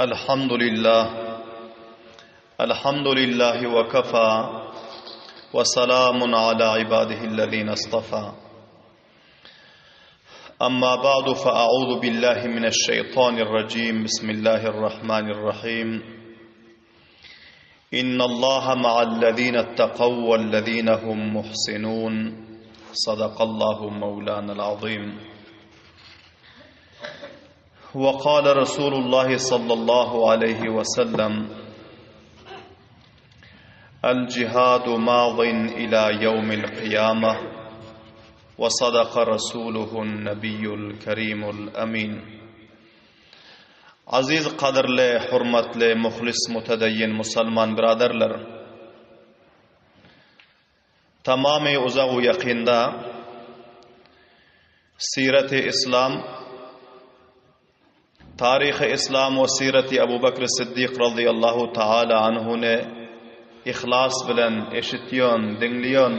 الحمد لله الحمد لله وكفى وسلام على عباده الذين اصطفى أما بعد فأعوذ بالله من الشيطان الرجيم بسم الله الرحمن الرحيم إن الله مع الذين اتقوا والذين هم محسنون صدق الله مولانا العظيم وقال رسول الله صلى الله عليه وسلم الجهاد ماض إلى يوم القيامة وصدق رسوله النبي الكريم الأمين Aziz gadyrly, hormatly, muhlis, mutedeyyin musalman byradarlar! Tamamy uzak-u ýakynda Sireti Islam, Taryhy Islam we Sireti Abu Bekr Siddik razyýallahu taala anhuny yhlas bilen eşitýän, diňleýän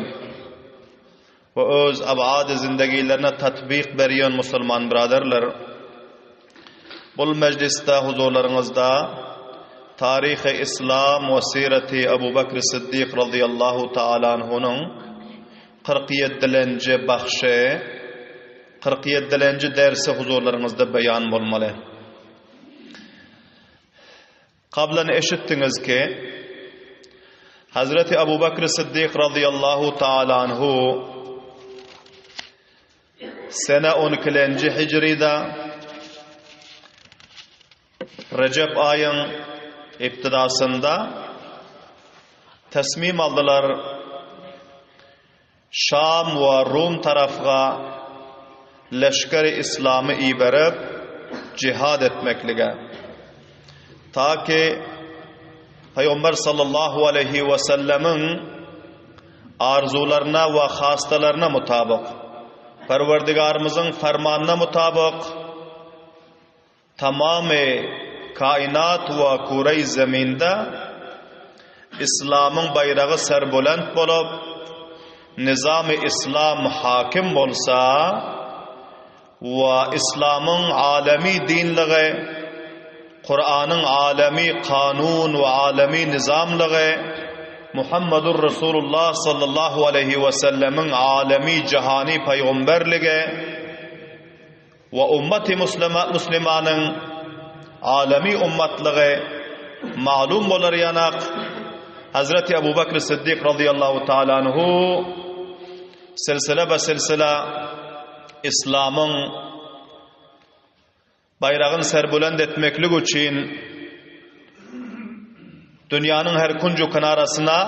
we öz abady zindegilerine tatbyk berýän musulman byradarlar! Bul mejlisde huzurlaryňyzda Taryhy Islam we Sireti Abu Bekr Siddik razyýallahu taala anhunyň 47-lenji bahşy, 47-lenji dersi huzurlaryňyzda beýan bolmaly. Kablan eşitdiňiz ki, Hazreti Abu Bekr Siddik razyýallahu taala anhu sene 12-lenji hijrida Rejep aýyň ibtidasynda tesmim aldylar Şam we Rum tarafga leşgeri islamy iberip jihad etmeklige. Ta ki Pygamber sallallahu aleýhi we sellemiň arzuwlaryna we hastalaryna mutabyk, Perwerdigarymyzyň fermanyna mutabyk Tamamy kainat we kureý zeminde Islamyň baýragy serbulent bolup, nizamy Islam hakim bolsa we Islamyň alemi dinligi, Kuranyň alemi kanun we alemi nizamlygy, Muhammedur Resulullah sallallahu aleýhi we sellemiň alemi jahani paýgamberligi, We ummaty muslimanyň alemi ummatlygy malum bolar ýanak, Hazreti Abu Bakr Siddik razyýallahu taala anhu silsile be silsile islamyň baýragyny serbulent etmeklik üçin Dünýäniň her kunju-kenarasyna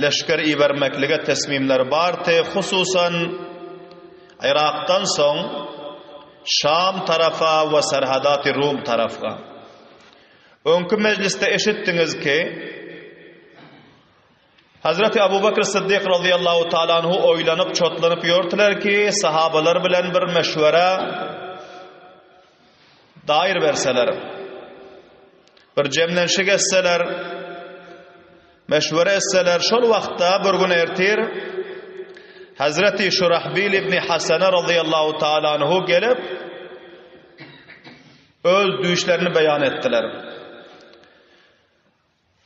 leşger ibermeklige tesmimleri bardy, hususan Yrakdan soň Şam tarapa we Serhadaty Rum tarafga. Öňki mejlisde eşitdiňiz ki, Hazreti Abu Bakr Siddik razyýallahu taala anhu oýlanyp, çotlanyp ýörtüler ki, sahabalar bilen bir meşwere daýyr berseler, bir jemlenşik etseler, meşwere etseler, şol wagtda bir gün ertir Hazreti Şurahbil ibn Hasana razyýallahu taala anhu gelip öz düýşlerini beýan etdiler.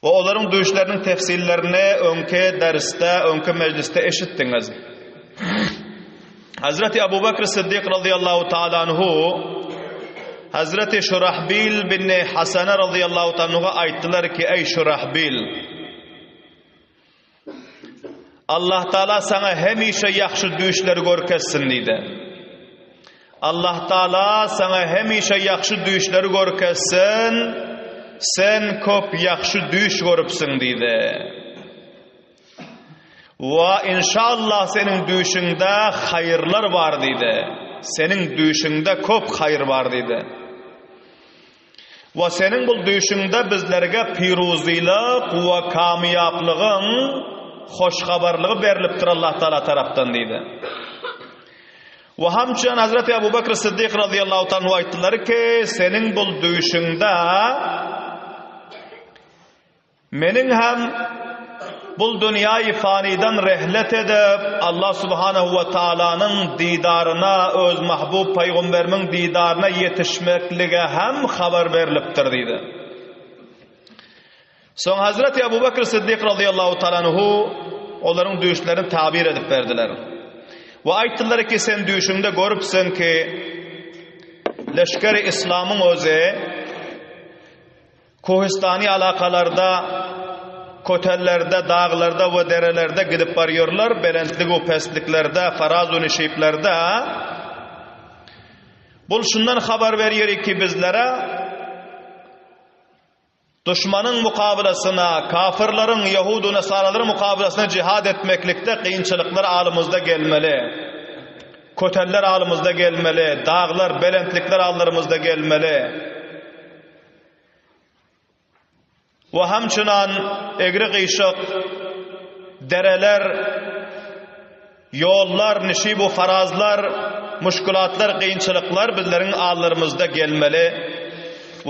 We olaryň düýşleriniň tefsillerini öňki dersde, öňki mejlisde eşitdiňiz. Hazreti Abu Bakr Siddik razyýallahu taala anhu Hazreti Şurahbil bin Hasana razyýallahu taala anhuga aýtdylar ki, eý Şurahbil, Allah Taala saňa hemişe ýagşy düýşleri görkezsin diýdi. Allah Taala saňa hemişe ýagşy düýşleri görkezsin. Sen köp ýagşy düýş görüpsiň diýdi. Wa inşallah seniň düýşüňde haýyrlar bar diýdi. Seniň düýşüňde köp haýyr bar diýdi. We seniň bul düýşüňde bizlerge piruzylyk we kamýaplygyň hoşhabarlygy berlipdir Allah Taala tarapdan diýdi. We hamçan Hazreti Abu Bekr Siddik razyýallahu taala anhu aýtdylar ki, seniň bul düýşüňde Meniň hem bul dünýäi fanydan rehlet edip, Allah subhanahu we taalanyň didaryna, öz mahbub pygamberimiň didaryna ýetişmeklige hem habar berlipdir diýdi. Soň Hazreti Abu Bekr Siddik razyýallahu taala anhu olaryň düýşlerini tabir edip berdiler. We aýtdylar ki, sen düýşüňde görüpsiň ki, leşgeri islamyň özi Kuhistani alakalarda, kötellerde, daglarda we derelerde gidip barýarlar, belentlik we pesliklerde, faraz we nişiplerde. Bul şundan habar berýär ki bizlere Duşmanyň mukabylasyna, kafyrlaryň, ýehudu-nasaralaryň mukabylasyna jihad etmeklikde kynçylyklar alymyzda gelmeli. Köteller alymyzda gelmeli, daglar, belentlikler allarymyzda gelmeli. We hamçynan egri-gyşyk dereler, ýollar, nişib-u farazlar, muşkulatlar, kynçylyklar bizleriň allarymyzda gelmeli.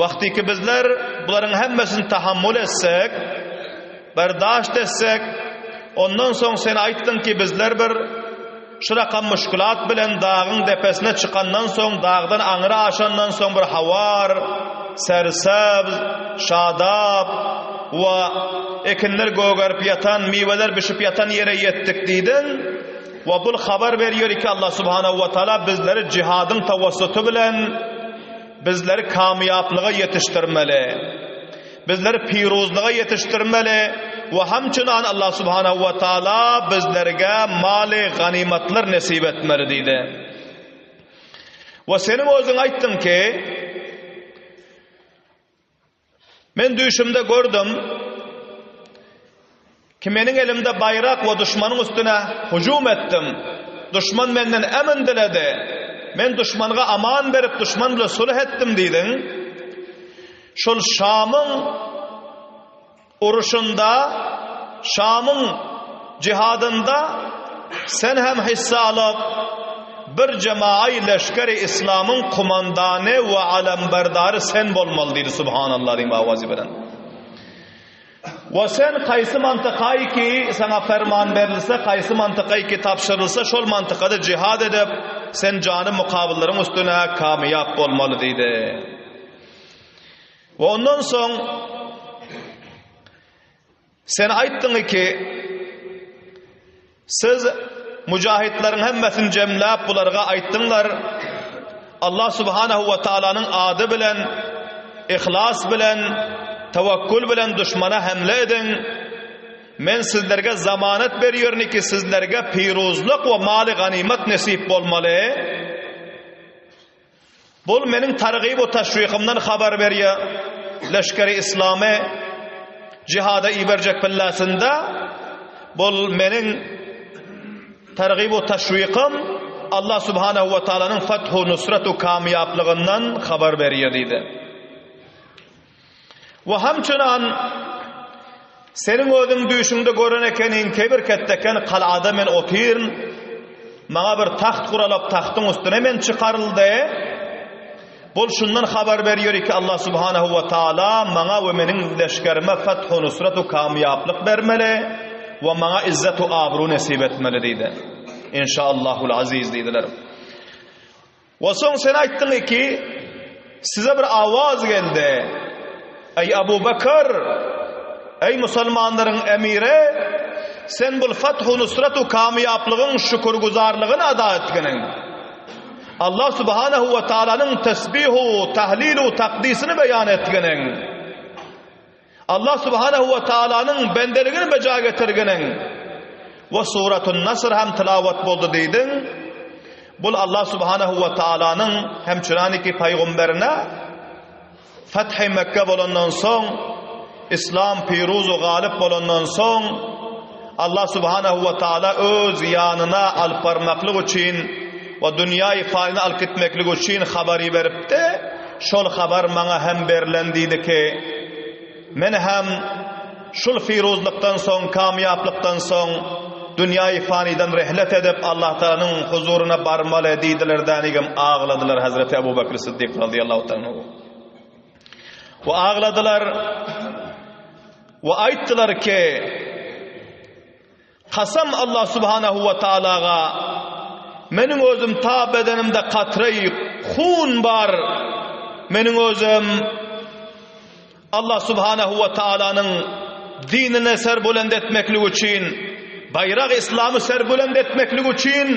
Wagtyky bizler bularyň hemmesini tahammul etsek, berdaşt etsek, ondan soň sen aýtdyň ki bizler bir şu rakam muşkulat bilen dagyň depesine çykandan soň, dagdan aňry aşandan soň bir hawar, sersebz, şadap we ekinler gögerip ýatan, miweler bişip ýatan ýere ýetdik diýdiň. We bul habar berýär ki Allah subhanahu we taala bizleri jihadyň tawassuty bilen bizleri kamýaplyga ýetişdirmeli. Bizleri piruzlyga ýetişdirmeli we hamçynan Allah subhanahu we taala bizlerge maly ganymatlar nesip etmeli diýdi. We seniň özüň aýtdyň ki, Men düýşümde gördüm ki meniň elimde baýrak we duşmanyň üstüne hüjüm etdim. Duşman menden emin diledi. Men duşmanga aman berip duşman bilen sulh etdim diýdiň. Şol Şamyň uruşynda, Şamyň jihadynda sen hem hisse alyp, bir jemaai leşgeri islamyň kumandany we alemberdary sen bolmaly diýdi Subhanallah diýip awazy bilen. We sen kaýsy mantykaý ki saňa ferman berilse, kaýsy mantykaý ki tabşyrylsa, şol mantykada jihad edip, sen jany mukabyllaryň üstüne kamyýap bolmaly diýdi. We ondan soň sen aýtdyň ki, siz mujahidleriň hemmesini jemläp bularga aýtdyňlar, Allah subhanahu we taalanyň ady bilen, ihlas bilen, tawakkul bilen duşmana hemle ediň. Men sizlerge zamanat berýärin ki, sizlerge piruzlyk we maly ganymat nesip bolmaly. Bul meniň targyb we teşwikimden habar berýär. Leşgeri Yslamy jihada iberjek pillasynda bul meniň targyb we teşwikim Allah subhanahu we taalanyň fathu nusrat we kamýaplygyndan habar berýär diýdi. We hamçynan seniň özüň düýşüňde gören ekeniň kebir ketdeken kalada men otyryn. Maňa bir taht guralyp tahtyň üstüne men çykaryldy. Bul şundan habar berýär ki Allah subhanahu we taala maňa we meniň leşgerime fathu nusrat we kamýaplyk bermeli we maňa izzet we abru nesip etmeli diýdi. Inşaallahul aziz diýdiler. We soň sen aýtdyň ki, size bir awaz geldi. Eý Abu Bekr, eý musulmanlaryň emiri, sen bul fathu nusratu kamýaplygyň şükürgüzarlygyny ada etginiň. Allah subhanahu we taalanyň tesbihu, tahlilu, takdisini beýan etginiň. Allah subhanahu we taalanyň bendeligini beja getirginiň we suratun Nasr hem tilawat boldy diýdiň. Bul Allah subhanahu we taalanyň hem çynaniki paýgomberine Fath-i Mekke bolandan soň Islam piruz we galyp bolandan soň Allah subhanahu we taala öz ýanyna alyp barmaklyk üçin we dünýä faýyny alyp gitmeklik üçin habary beripdi. Şol habar maňa hem berlen diýdi ki, Men hem şul firuzlykdan soň, kamýaplykdan soň dünýäi fanydan rehlet edip, Allah Taalanyň huzuryna barmaly diýdiler dänigem agladylar Hazreti Abu Bekr Siddik razyýallahu taala anhu. We agladylar we aýtdylar ki, Kasam Allah subhanahu we taalaga, meniň özüm ta bedenimde katreý hun bar, meniň özüm Allah subhanahu we taalanyň. dinini serbulend etmeklik üçin, baýragy islamy serbulend etmeklik üçin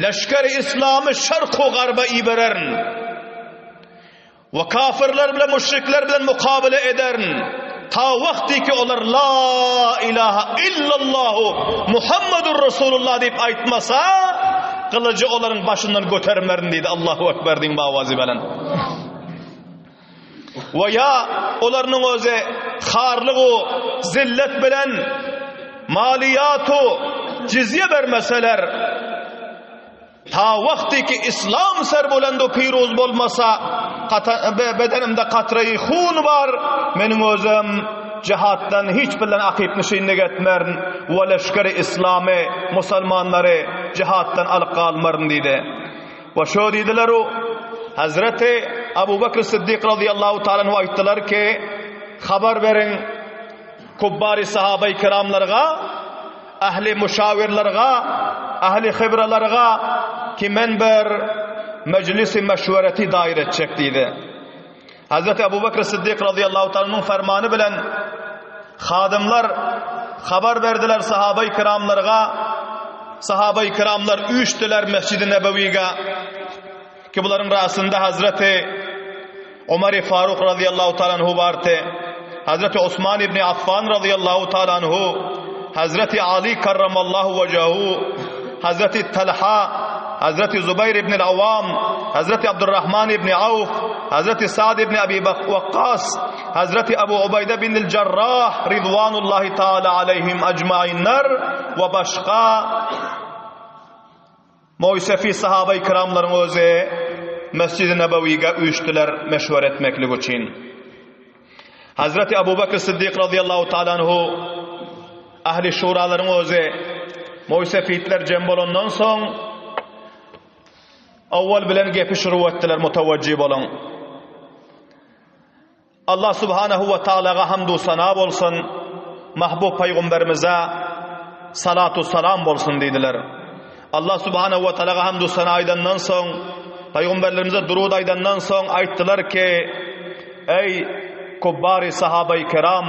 leşgeri islamy şark-u garba ibererin. We kafirler bilen müşrikler bilen mukabele ederin. Ta wagty ki olar la ilaha illallahu Muhammedur Resulullah diýip aýtmasa, gylyjy olaryň başyndan götermerin diýdi. Allahu ekber diýiň bawazy bilen. We ýa olaryň özi harlygu zillet bilen maliýatu jizýe bermeseler, Ta wagty ki islam serbulendu piruz bolmasa, bedenimde katreýi hun bar, meniň özüm jihatdan hiç bilen akyp nişinlik etmerin we leşgeri islamy, musulmanlary jihatdan alyp galmaryn diýdi. We şo diýdiler u, Hazreti Abu Bekr Siddik razyýallahu taala anhu aýtdylar ki, habar beriň kubbary sahabaý kiramlarga, Ähli muşawirlerge, ähli hybralarga ki men bir mejlisi meşwereti daýyr etjek diýdi. Hazreti Abu Bekr Siddik razyýallahu taala fermany bilen hadymlar habar berdiler sahabaý kiramlarga. Sahabaý kiramlar üýşdüler Mesjidi Nebewiga. Ki bularyň rasynda Hazreti Omar Faruk razyýallahu taala anhu bardy. Hazreti Osman ibn Affan razyýallahu taala anhu, Hazreti Ali karramallahu wejahu, Hazreti Talha, Hazreti Zubair ibn al-Awam, Hazreti Abdurrahman ibn Auf, Hazreti Sa'd ibn Abi Waqqas, Hazreti Abu Ubayda bin al-Jarrah ridwanullahi taala aleyhim ajmainler we başga Moýsefi sahabaý kiramlaryň özi Mesjidi Nebewiga üýşdüler meşwere etmeklik üçin. Hazreti Abu Bekr Siddik razyýallahu taala anhu ähli şuralaryň özi Moýsefitler jem bolandan soň awwal bilen gepi şuru etdiler mutawajjy boluň. Allah subhanehu we taalaga hamdu sana bolsun, mahbub paýgamberimize salatu salam bolsun diýdiler. Allah subhanehu we taalaga hamdu sana aýdandan soň, paýgamberlerimize durud aýdandan soň aýtdylar ki, Eý kubbary sahabaý kiram,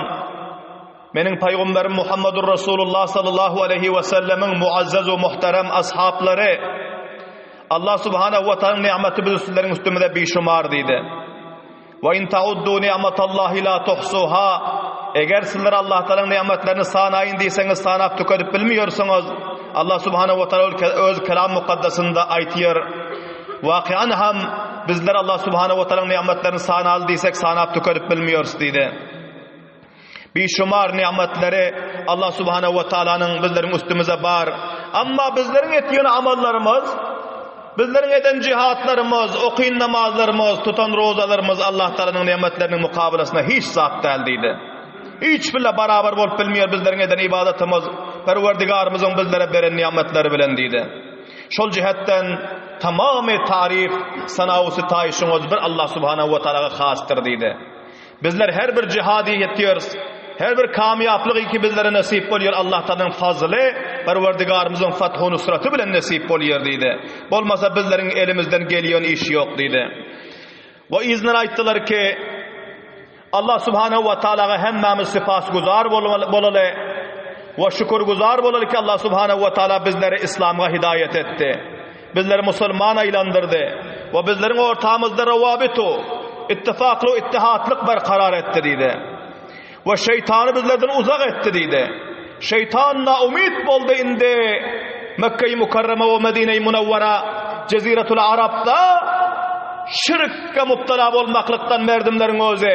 meniň paýgamberim Muhammedur Rasulullah sallallahu aleýhi we sellemiň muazzez we muhterem ashablary, Allah subhanehu we taalaň ni'meti biz sizleriň üstümize bişumar diýdi. Ve in tauddu ni'metallahi la tuhsuha. Eger sizler Allah Taala'nın nimetlerini sanaýyn diýseňiz sanap tükedip bilmiýorsyňyz. Allah Subhanahu we Taala öz kelam mukaddesinde aýtýar. Wakian hem bizler Allah Subhanahu we Taala'nın nimetlerini sanaly diýsek sanap tükedip bilmiýorys diýdi. Bişumar nimetleri Allah Subhanahu we Taala'nyň bizleriň üstümize bar. Amma bizleriň etýän amallarymyz, bizleriň eden jihatlarymyz, okyn namazlarymyz, tutan rozalarymyz Allah Taala'nyň nimetleriniň mukabelasynda hiç zat däl diýdi. Hiç bile barabar bolup bilmeýär bizleriň eden ibadatymyz, Perwerdigarymyzyň bizlere beren nimetleri bilen diýdi. Şol jihetden tamamy taryf, sanawy sitaýşyňyz bir Allah Subhanahu we Taala'ga hasdyr diýdi. Bizler her bir jihady ýetýäris. Her bir kamýaplyk ki bizlere nesip bolýar Allah Taalanyň fazly, Perwerdigarymyzyň fathu nusraty bilen nesip bolýar diýdi. Bolmasa bizleriň elimizden gelýän iş ýok diýdi. We yzyndan aýtdylar ki, Allah Subhanahu we Taalaga hemmämiz sypasguzar bolaly we şükürguzar bolaly ki Allah Subhanahu we Taala bizleri islamga hidaýat etdi. Bizleri musulman aýlandyrdy we bizleriň ortamyzda rowabitu, ittifakly ittihatlyk berkarar etdi diýdi. We şeýtany bizlerden uzak etdi diýdi. Şeýtan naumyt boldy indi Mekge-i Mukarrama we Medine-i Munawwara, Jeziretul Arapda şirke mubtala bolmaklykdan merdimleriň özi,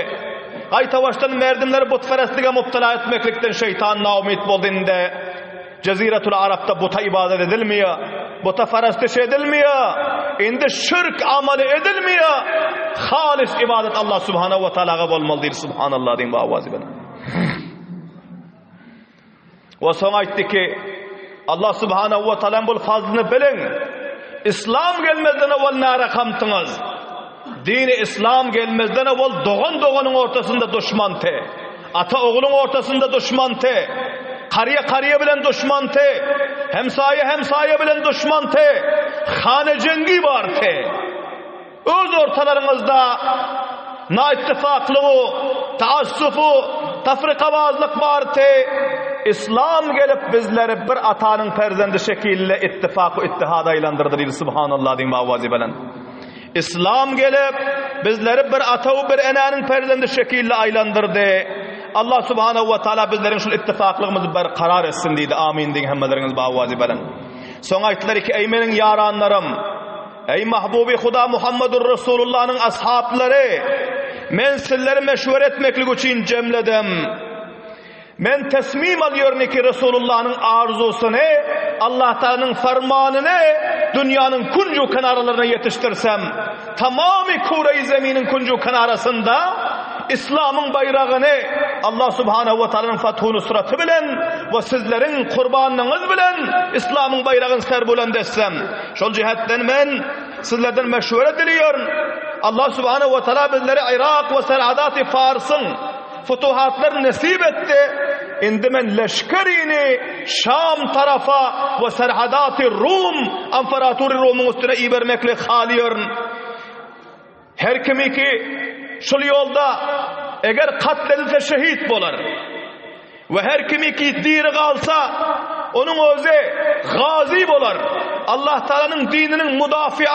gaýtabaşdan merdimleri butperestlige mubtala etmeklikden şeýtan naumyt boldy indi. Jeziretul Arapda buta ybadat edilmeýär, buta parastyş edilmeýär, indi şirk amaly edilmeýär. Halis ibadat Allah subhanahu we taalaga bolmaly diýdi. Subhanallah diýin bu awazy bilen. We soň aýtdy ki, Allah subhanahu we taalaň bul fazlyny biliň. Islam gelmezden owal nara kamtyňyz. Dini islam gelmezden owal dogan doganyň ortasynda duşmanty. Ata ogluň ortasynda duşmanty. Karýa karýa bilen duşmanty. Hemsaýa hemsaýa bilen duşmanty. Hane jengi barty. Öz ortalaryňyzda naittifaklygy, taassufy, tafrykabazlyk bardy. Islam gelip bizleri bir atanyň perzendi şekilinde ittifak we ittihada aýlandyrdy diýdi. Subhanallah diýiň awazy bilen. Islam gelip bizleri bir ata we bir enäniň perzendi şekilinde aýlandyrdy. Allah subhanahu we taala bizleriň şul ittifaklygymyzy berkarar etsin diýdi. Amin diýiň hemmeleriňiz awazy bilen. Soň aýtdylar ki, eý meniň ýaranlarym, Eý mahbuby Huda Muhammedur Resulullanyň ashaplary! Men sizleri meşwere etmeklik üçin jemledim. Men tesmim alýaryn ki Resulullanyň arzusyny, Allah Taalanyň farmanyny dünýäniň kunju kenaralaryna ýetişdirsem, tamamy kureýi zeminiň kunju kenarasynda Islamyň baýragyny Allah Subhanahu we Taalanyň fathu nusraty bilen we sizleriň kurbanyňyz bilen Islamyň baýragyny serbulend etsem, Şol jihetden men sizlerden meşwere dileýärin. Allah Subhanahu we Taala bizlere Yrak we Serhadaty Farsyň futuhatlaryny nesip etdi. Indi men leşgerini Şam tarapa we Serhadaty Rum, Amfaratury Rumyň üstüne ibermekligi halaýaryn. Her kimiki şul ýolda eger katl edilse şehit bolar. We her kimiki diri galsa onuň özi gazi bolar. Allah Taalanyň dininiň mudafii,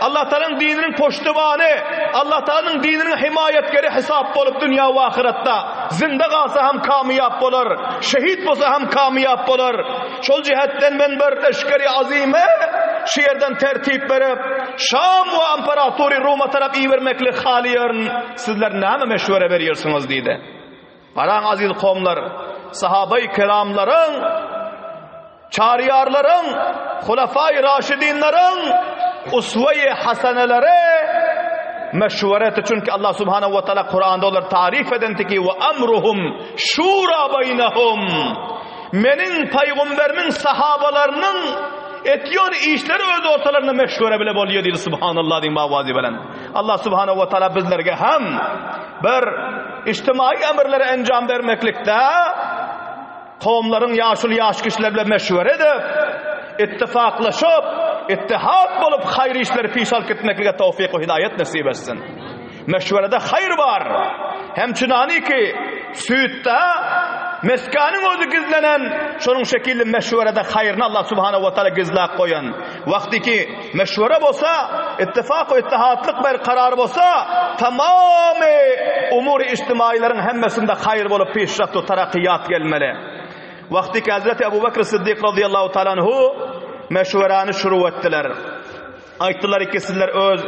Allah Taalanyň dininiň poştubany, Allah Taalanyň dininiň himaýetgeri hesap bolup dünýä we ahyretde zinde galsa hem kamyýap bolar, şehit bolsa hem kamyýap bolar. Şol jihetden men bir leşgeri azymy şu ýerden tertip berip, Şam we Amparatury Ruma tarap ibermeklik halaýaryn, sizler näme meşwere berýärsiňiz diýdi. Garaň aziz kowumlar, sahabaý kiramlaryň, çaryýarlaryň, hulafaý raşidinleriň usweýi hasaneleri meşwereti çünki Allah subhanahu we taala Kuranda olary taryf edentiki we amruhum şura beýnehum. Meniň paýgomberimiň sahabalarynyň etýän işleri öz ortalarynda meşwere bile bolýar diýdi subhanallah diýiň awazy bilen. Allah subhanahu we taala bizlerge hem bir ijtimai emirleri enjam bermeklikde kowumlaryň ýaşuly ýaş kişiler bilen meşwere edip, ittifaklaşyp, ittihat bolup haýyr işleri piş alyp gitmeklige towfyk we hidaýet nesip etsin. Meşwerede haýyr bar. Hem çynany ki, süýtde meskanyň özi gizlenen, şonuň şekilli meşwerede haýryny Allah subhanahu we taala gizläp goýan. Wagty ki, meşwere bolsa, ittifak we ittihatlyk berkarar bolsa, tamamy umury ijtimaýlaryň hemmesinde haýyr bolup pişraft we tarakyýat gelmeli. Wagty ki, Hazreti Abu Bekr Siddik radiyallahu taala anhu meşwerany şuru etdiler. Aýtdylar ki, sizler öz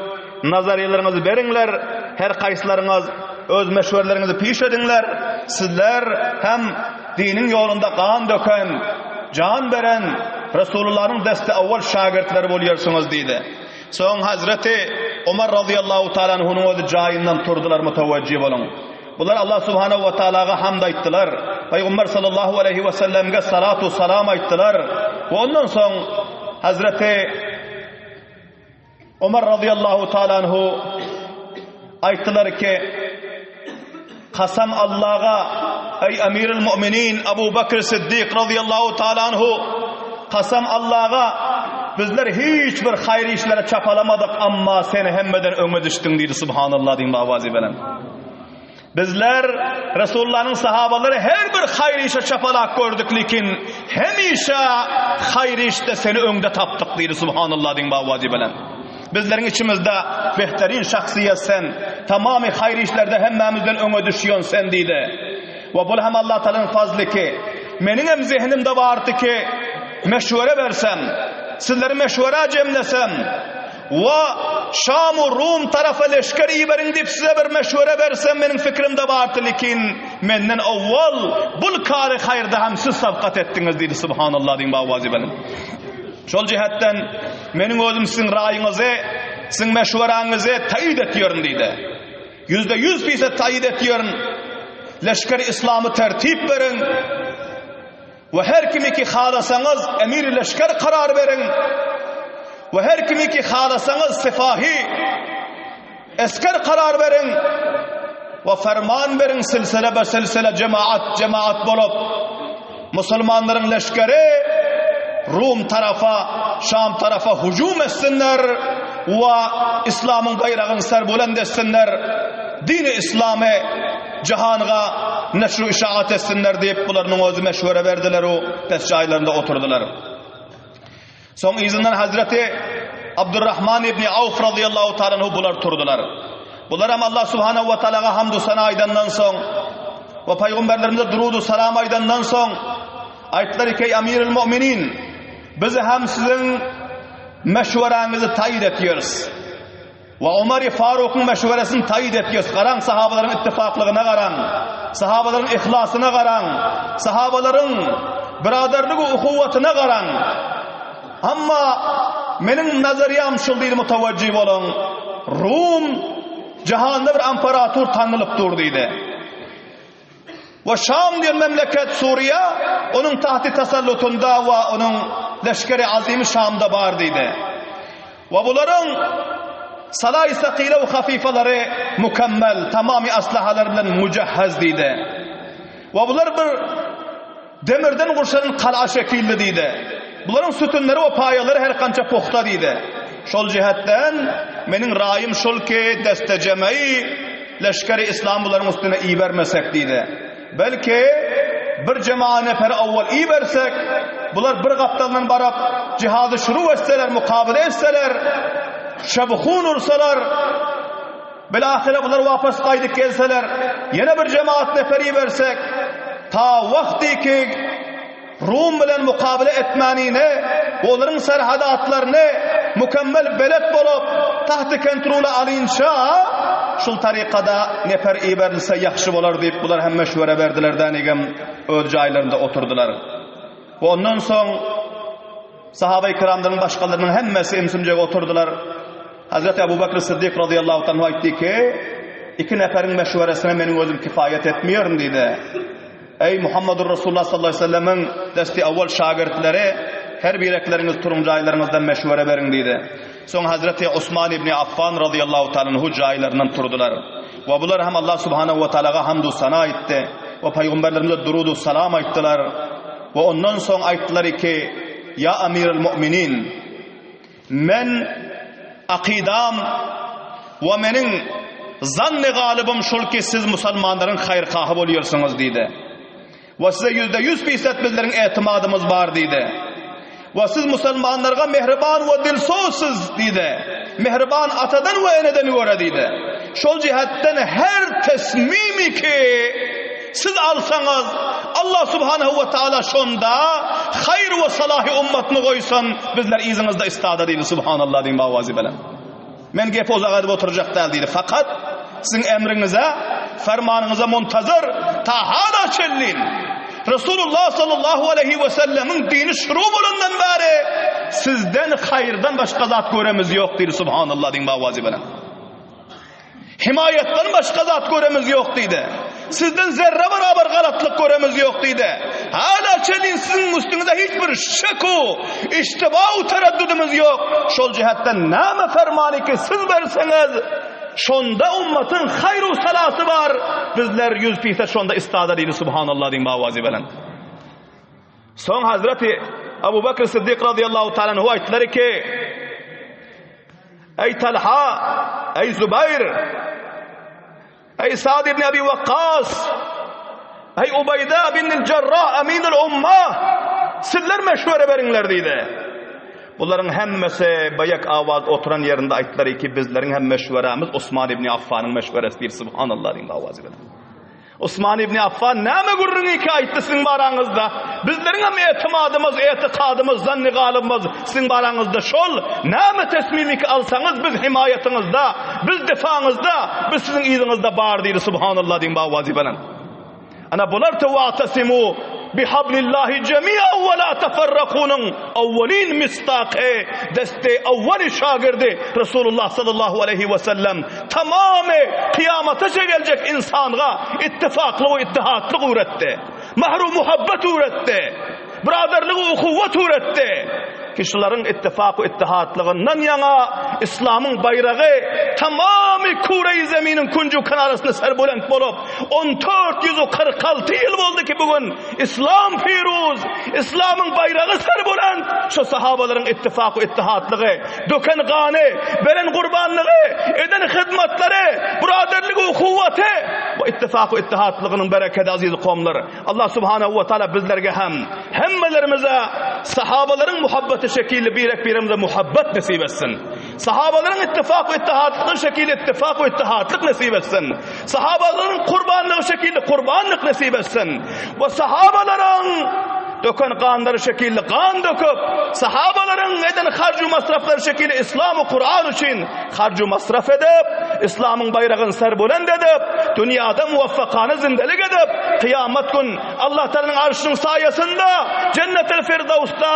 nazarýalaryňyzy beriňler, her haýsylaryňyz öz meşwerleriňizi piş ediňler, sizler hem diniň ýolunda gan döken, jan beren Resulullanyň desti awwal şagirtleri bolýarsyňyz diýdi. Soň Hazreti Omar razyýallahu taala anhunyň özi jaýyndan turdular mutawajjih boluň. Bular Allah subhanahu we taalaga hamd aýtdylar. Pygamber sallallahu aleýhi we sellemge salatu salam aýtdylar. We ondan soň Hazreti Omar radiyallahu taala anhu aýtdylar ki, Kasam Allaha, eý Emirül Mu'minin Abu Bakr Siddik radiyallahu taala anhu, kasam Allaha, bizler hiç bir haýyr işlere çapalamadyk, amma sen hemmeden öňe düşdüň diýdi subhanallah diýip awazy bilen. Bizler Resulullanyň sahabalary her bir haýyr işe çapalak gördük, lekin hemişe haýyr işde seni öňde tapdyk diýdi subhanallah diýip awazy bilen. Bizleriň içimizde behterin şahsyýet sen, tamamy haýyr işlerde hemmämizden öňe düşýän sen diýdi. We bul hem Allah Taalanyň fazly ki, meniň hem zehnimde bardy ki, meşwere bersem, sizleri meşwere jemlesem, we Şam u Rum tarapa leşger iberiň diýip size bir meşwere bersem meniň fikrimde bardy, lekin menden owwal bul kary haýyrda hem siz sabkat etdiňiz diýdi subhanallah diýiň bawazy bilen. Şol jihetden meniň özüm siziň raýyňyzy, siziň meşweräňizi taýyt etýärin diýdi. 100% fisat taýyt etýärin. Leşger islamy tertip beriň. We her kimi ki halasaňyz emir leşger karar beriň. We her kimi ki halasaňyz sifahi esker karar beriň. We ferman beriň silsile be silsile cemaat cemaat bolup musulmanlaryň leşgeri Rum tarafa, Şam tarafa hüjüm etsinler we İslamyň baýragyny serbulend etsinler. Dini İslamy jahanga. neşru işaat etsinler diýip, bularynyň özi meşwere berdiler u pes jaýlarynda oturdylar. Soň yzyndan Hazreti Abdurrahman ibn Awf radiyallahu ta'ala anhu bular turdular. Bular hem Allah subhanahu wa ta'alaga hamdu sana aýdandan soň we paýgamberlerimize durudu salam aýdandan soň aýtdylar ki, Eý Amirul Mu'minin, biz hem siziň meşweräňizi taýyt etýäris. We Omary Farukyň meşweresini taýyt etýäris. Garaň sahabalaryň ittifaklygyna garaň. Sahabalaryň yhlasyna garaň. Sahabalaryň biraderlik we uhuwwatyna garaň. Amma meniň nazarýam şul diýdi mutawajjih boluň. Rum jahanda bir amperator tanylyp dur diýdi. We Şam diýen memleket Suriýa onuň tahti tasallutynda we onuň leşgeri azymy Şamda bar diýdi. We bularyň salaý sakile we hafifalary mükemmel, tamamy aslahalar bilen mujahhaz diýdi. We bular bir demirden gurşalan kala şekilli diýdi. Bularyň sütünleri we paýalary her kança puhta diýdi. Şol jihetden meniň raýym şol ki destejemeýi Leşgeri islam bularyň üstüne ibermesek diýdi. Belki bir jemaga neperi owwal ibersek, bular bir gapdaldan baryp, jihady şuru etseler, mukabele etseler, şebhun ursalar, bilahyra bular wapas gaýdyp gelseler, ýene bir jemaat nefer ibersek, ta wagty ki Rum bilen mukabele etmänine we olaryň serhadatlaryny mükemmel belet bolup, tahty kentrula alynça, şul tarykada nefer iberilse ýahşy bolar diýip, bular hem meşwere berdiler dänigem öz jaýlarynda oturdylar. We ondan soň sahabaý kiramlaryň başgalarynyň hemmesi ümsümjek oturdylar. Hazreti Abu Bakr Siddik radiyallahu anhu aýtdy ki, iki neferiň meşweresine meniň özüm kifaýat etmeýärin diýdi. Eý, Muhammedur Resulullah sallallahu aleýhi we sellemiň desti awwal şagirtleri, her birekleriňiz turuň jaýlaryňyzdan meşwere beriň diýdi. Soň Hazreti Osman ibn Affan razyýallahu taala anhu jaýlaryndan turdular. We bular hem Allah subhanahu we taalaga hamdu sana aýtdy we paýgamberlerimize durudu salam aýtdylar. We ondan soň aýtdylar ki, Ýa Amirul Mu'minin, Men akydam we meniň zanny galybym şul ki siz musalmanlaryň haýyrhahy bolýarsyňyz diýdi. We size 100% fisat bizleriň etimadymyz bar diýdi. We siz musalmanlarga mehriban we dilsozsyz diýdi. Mehriban atadan we eneden görä diýdi. Şol jihetden her tesmimi ki Siz alsaňyz, Allah subhanahu we taala şonda haýyr we salahy ummatyny goýsun, bizler yzyňyzda istada diýdi, subhanallah diýin bawazy bilen. Men gepi uzak edip oturjak däl diýdi. Fakat siziň emriňize, fermanyňyza muntazir ta hala çenlin. Resulullah sallallahu aleyhi we sellemiň dini şuru bolandan bäri sizden haýyrdan başga zat göremiz ýok diýdi, subhanallah diýin bawazy bilen. Himaýatdan başga zat göremiz ýok diýdi. Sizden zerre barabar galatlyk göremiz ýok diýdi. Hala çenli siziň üstüňize hiç bir şeku, iştiba u tereddüdimiz ýok. Şol jihetden näme fermany ki siz berseňiz, şonda ummatyň haýru salasy bar. Bizler 100% şonda istada diýdi subhanallah diýin bawazy bilen. Soň Hazreti Abu Bakr Siddik radıyallahu ta'ala anhu aýtdylar ki, Eý Talha, eý Zubaýr, eý Sad ibn Abi Wakkas, eý Ubaýda ibn Jarrah Aminul Umma, sizler meşwere beriňler diýdi. Bularyň hemmesi baýak awaz oturan ýerinde aýtdylar ki, bizleriň hem meşwerämiz Osman ibn Affanyň meşweresi diýip, subhanallah diýip awazy bilen. Osman ibn Affan näme gürrüňi ki aýtdy siziň baraňyzda? Bizleriň hem etimadymyz, etikadymyz, zanny galybymyz siziň baraňyzda şol. Näme tesmimi ki alsaňyz biz himaýatyňyzda, biz difaňyzda, biz siziň yzyňyzda bar diýdi subhanallah diýiň bawazy bilen. Ana bular tewatasimu bihablillahi jemi'an we la tafarrakunyň awwalin mistaky deste awwali şagirdi Resulullah sallallahu aleyhi we sellem Tamamy kyýamataça geljek ynsanga ittifaklyk we ittihatlyk öwretdi. Mähru muhabbet öwretdi. Byradarlyk we uhuwwat öwretdi. ki şularyň ittifak we ittihatlygyndan ýaňa Islamyň baýragy tamamy küreýi zeminiň künji kenarasynda serbulent bolup, on 446 ýyl boldy ki bu gün Islam piruz, Islamyň baýragy serbulent, şu sahabalaryň ittifak we ittihatlygy, döken gany, beren gurbanlygy, eden hyzmatlary, byraderligi, uhuwwaty bu ittifak we ittihatlygynyň berekedi aziz kowumlar. Allah subhanahu we taala bizlerge hem hemmelerimize sahabalaryň muhabbeti şekilli birek birimize muhabbet nesip etsin. Sahabalaryň ittifak we ittihatlygy şekilli ittifak we ittihatlyk nesip etsin. Sahabalaryň kurbanlygy şekilli kurbanlyk nesip etsin. We sahabalaryň döken ganlary şekilli gan döküp, sahabalaryň eden harju masraflary şekilli İslam we Kur'an üçin harju masraf edip, İslamyň baýragyny serbulend edip, dünýäde muwaffakana zindelik edip, kyýamat gün Allah Taalanyň arşynyň saýasynda Jennetel Firdawsda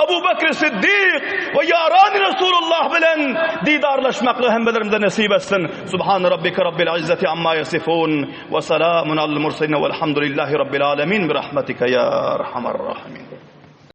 Abu Bekr Siddik we ýarany Resulullah bilen didarlaşmaklygy hemmelerimize nesip etsin. Subhan rabbike rabbil izzati amma yasifun we salamun alal murselin velhamdülillahi rabbil alamin bi rahmetike ya erhamer rahimin.